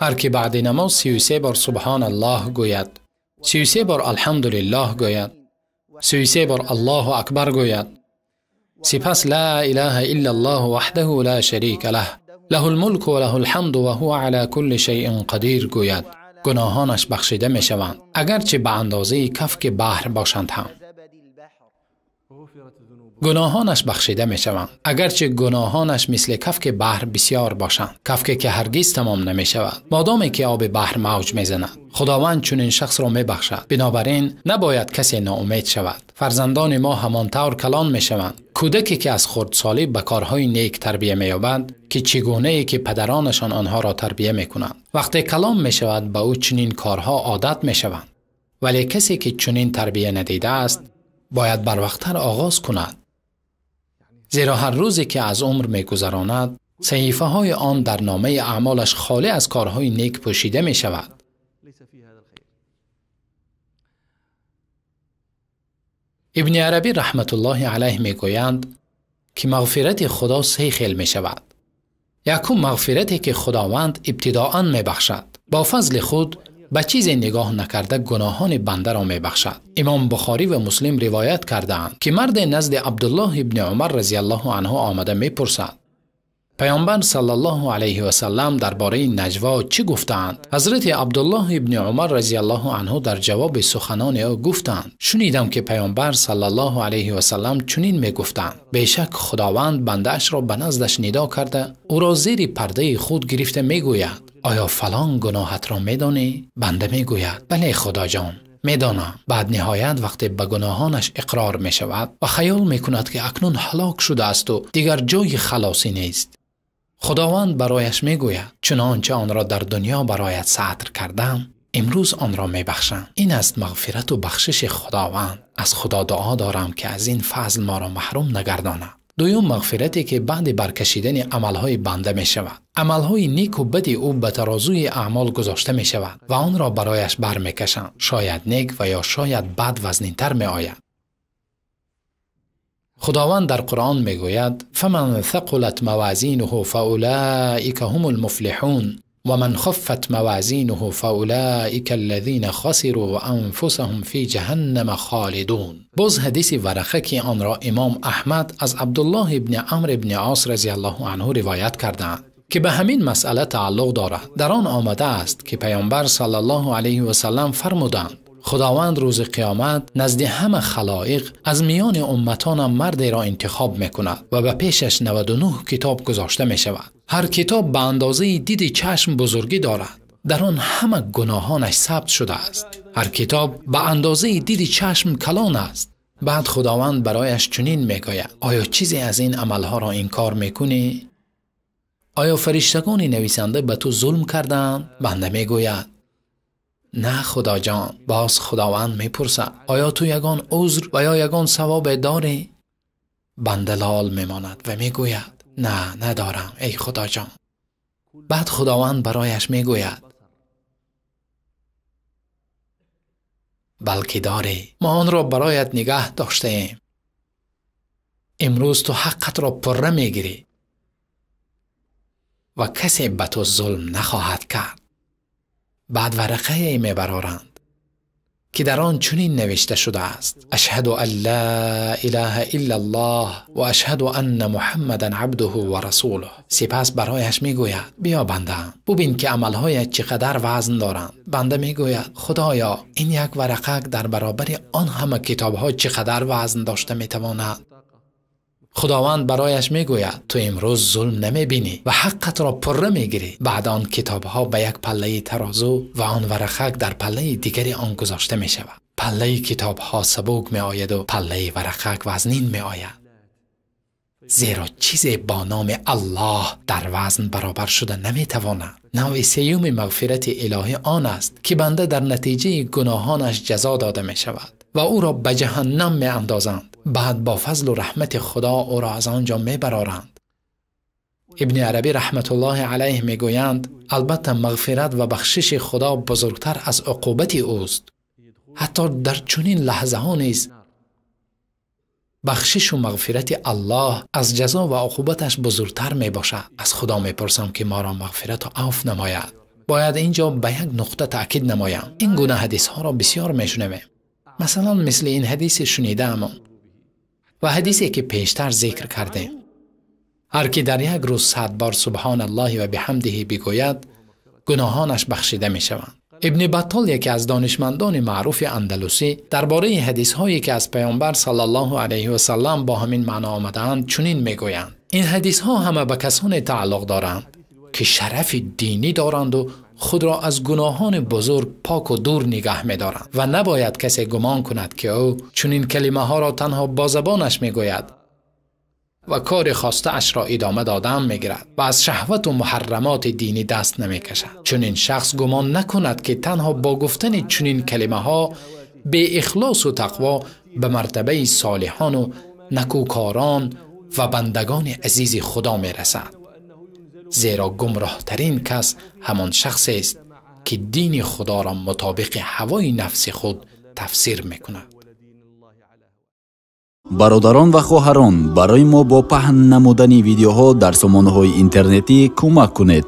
Ҳар ки баъди намоз 33 бор субҳоналлоҳ гӯяд, 33 бор алҳамдулиллоҳ гӯяд, 33 бор Аллоҳу акбар гӯяд, сипас ла илаҳа иллаллоҳ ваҳдаҳу ла шарика лаҳ, лаҳул мулку ва лаҳул ҳамду ва ҳува ала кулли шайъин қадир гӯяд, гуноҳонаш бахшида мешаванд, агарчи ба андозаи кафки баҳр бошанд ҳам. Гуноҳонаш бахшида мешаванд, агарчи гуноҳонаш мисли кафки баҳр бисёр бошанд, кафке ки ҳаргиз тамом намешавад, модоме ки оби баҳр мавҷ мезанад. Худованд чунин шахсро мебахшад. Бинобар ин набояд касе ноумед шавад. Фарзандони мо ҳамон тавр калон мешаванд. Кӯдаке ки аз хурдсолӣ ба корҳои нек тарбия меёбад, ки чӣ гунае ки падаронашон онҳоро тарбия мекунанд, вақте калон мешавад ба ӯ чунин корҳо одат мешаванд. Вале касе ки чунин тарбия надидааст, бояд барвақттар оғоз кунад. Зеро ҳар рӯзе ки аз умр мегузаронад, саҳифаҳои он дар номаи аъмолаш холӣ аз корҳои нек пӯшида мешавад. Ибни Арабӣ раҳматуллоҳи алайҳ мегӯянд, ки мағфирати Худо се хел мешавад. Якум мағфирате ки Худованд ибтидоан мебахшад. Бо фазли худ ба чизе нигоҳ накарда гуноҳони бандаро мебахшад. Имом Бухорӣ ва Муслим ривоят кардаанд, ки марде назди Абдуллоҳ ибни Умар разияллоҳу анҳу омада мепурсад: Паёмбар саллаллоҳу алайҳи васаллам дар бораи наҷво чӣ гуфтаанд? Ҳазрати Абдуллоҳ ибни Умар разияллоҳу анҳу дар ҷавоби суханони ӯ гуфтанд: шунидам ки Паёмбар саллаллоҳу алайҳи васаллам чунин мегуфтанд: бешак Худованд бандаашро ба наздаш нидо карда, ӯро зери пардаи худ гирифта мегӯяд: оё фалон гуноҳатро медонӣ? Банда мегӯяд: бале Худоҷон, медонам. Баъд ниҳоят вақте ба гуноҳонаш иқрор мешавад ва хаёл мекунад ки акнун ҳалок шудаасту дигар ҷои халосӣ нест, Худованд барояш мегӯяд: чунонче онро дар дунё бароят сатр кардам, имрӯз онро мебахшам. Ин аст мағфирату бахшиши Худованд. Аз Худо дуо дорам ки аз ин фазл моро маҳрум нагардонад. Дуюм мағфирате ки баъди баркашидани амалҳои банда мешавад. Амалҳои неку бади ӯ ба тарозуи аъмол гузошта мешавад ва онро барояш бармекашанд. Шояд нек ва ё шояд бад вазнинтар меояд. Худованд дар Қуръон мегӯяд: фаман ثقلت موازینه فاولئک هم المفلحون ومن خفت موازینه فاولئک الذین خسروا انفسهم فی جهنم خالدون. باز ҳадиси варақа ки онро имом Аҳмад аз Абдуллоҳ ибни Амр ибни Ос разияллоҳу анҳу ривоят кардаанд, ки ба ҳамин масъала тааллуқ дорад. Дар он омадааст ки Паёмбар саллаллоҳу алайҳи васаллам фармуданд: Худованд рӯзи қиёмат назди ҳама халоиқ аз миёни умматонам мардеро интихоб мекунад ва ба пешаш 99 китоб гузошта мешавад. Ҳар китоб ба андозаи диди чашм бузургӣ дорад. Дар он ҳама гуноҳонаш сабт шудааст. Ҳар китоб ба андозаи диди чашм калон аст. Баъд Худованд барояш чунин мегӯяд: оё чизе аз ин амалҳоро инкор мекунӣ? Оё фариштагони нависанда ба ту зулм кардаанд? Банда мегӯяд: на Худоҷон. Боз Худованд мепурсад: оё ту ягон узр ва ё ягон савобе дорӣ? Банда лол мемонад ва мегӯяд: на, надорам эй Худоҷон. Баъд Худованд барояш мегӯяд: балки дорӣ, мо онро бароят нигаҳ доштаем. Имрӯз ту ҳаққатро пурра мегирӣ ва касе ба ту зулм нахоҳад кард. Баъд варақае мебароранд ки дар он чунин навишта шудааст: ашҳаду ан ла илаҳа иллаллоҳ ва ашҳаду анна муҳаммадан абдуҳу ва расулуҳ. Сипас барояш мегӯяд: биё бандаам, бубин ки амалҳоят чӣ қадар вазн доранд. Банда мегӯяд: Худоё, ин як варақа дар баробари он ҳама китобҳо чӣ қадар вазн дошта метавонад? Худованд барояш мегӯяд: ту имрӯз зулм намебинӣ ва ҳаққатро пурра мегирӣ. Баъд он китобҳо ба як паллаи тарозу ва он варақак дар паллаи дигари он гузошта мешавад. Паллаи китобҳо сабук меояду паллаи варақак вазнин меояд, зеро чизе бо номи Аллоҳ дар вазн баробар шуда наметавонад. Навъи сеюми мағфирати илоҳӣ он аст ки банда дар натиҷаи гуноҳонаш ҷазо дода мешавад ва ӯро ба ҷаҳаннам меандозанд. Баъд бо фазлу раҳмати Худо ӯро аз он ҷо мебароранд. Ибни Арабӣ раҳматуллоҳи алайҳ мегӯянд: албатта мағфират ва бахшиши Худо бузургтар аз уқубати ӯст. Ҳатто дар чунин лаҳзаҳо низ Бахшишу мағфирати Аллоҳ аз ҷазо ва уқубаташ бузургтар мебошад. Аз Худо мепурсам, ки моро мағфирату афв намояд. Бояд ин ҷо ба як нуқта таъкид намоям. Ин гуна ҳадисҳоро бисёр мешунавем. Масалан, мисли ин ҳадиси шунидаамон ва ҳадисе ки пештар зикр кардем. Ҳар ки дар як рӯз 100 бор субҳоналлоҳи ва биҳамдиҳи бигӯяд, гуноҳонаш бахшида мешаванд. Ибни Баттол, яке аз донишмандони маъруфи андалусӣ, дар бораи ҳадисҳое ки аз паёмбар саллаллоҳу алайҳи васаллам бо ҳамин маъно омадаанд, чунин мегӯянд: ин ҳадисҳо ҳама ба касоне тааллуқ доранд, ки шарафи динӣ доранду худро аз гуноҳони бузург поку дур нигаҳ медоранд ва набояд касе гумон кунад, ки ӯ чунин калимаҳоро танҳо бо забонаш мегӯяд ва кори хостаашро идома додан мегирад ва аз шаҳвату муҳаррамоти динӣ даст намекашад. Чунин шахс гумон накунад, ки танҳо бо гуфтани чунин калимаҳо беихлосу тақво ба мартабаи солиҳону накӯкорон ва бандагони азизи Худо мерасад. Зеро гумроҳтарин кас ҳамон шахсест, ки дини Худоро мутобиқи ҳавои нафси худ тафсир мекунад. Бародарон ва хоҳарон, барои мо бо паҳн намудани видеоҳо дар сомонаҳои интернетӣ кӯмак кунед.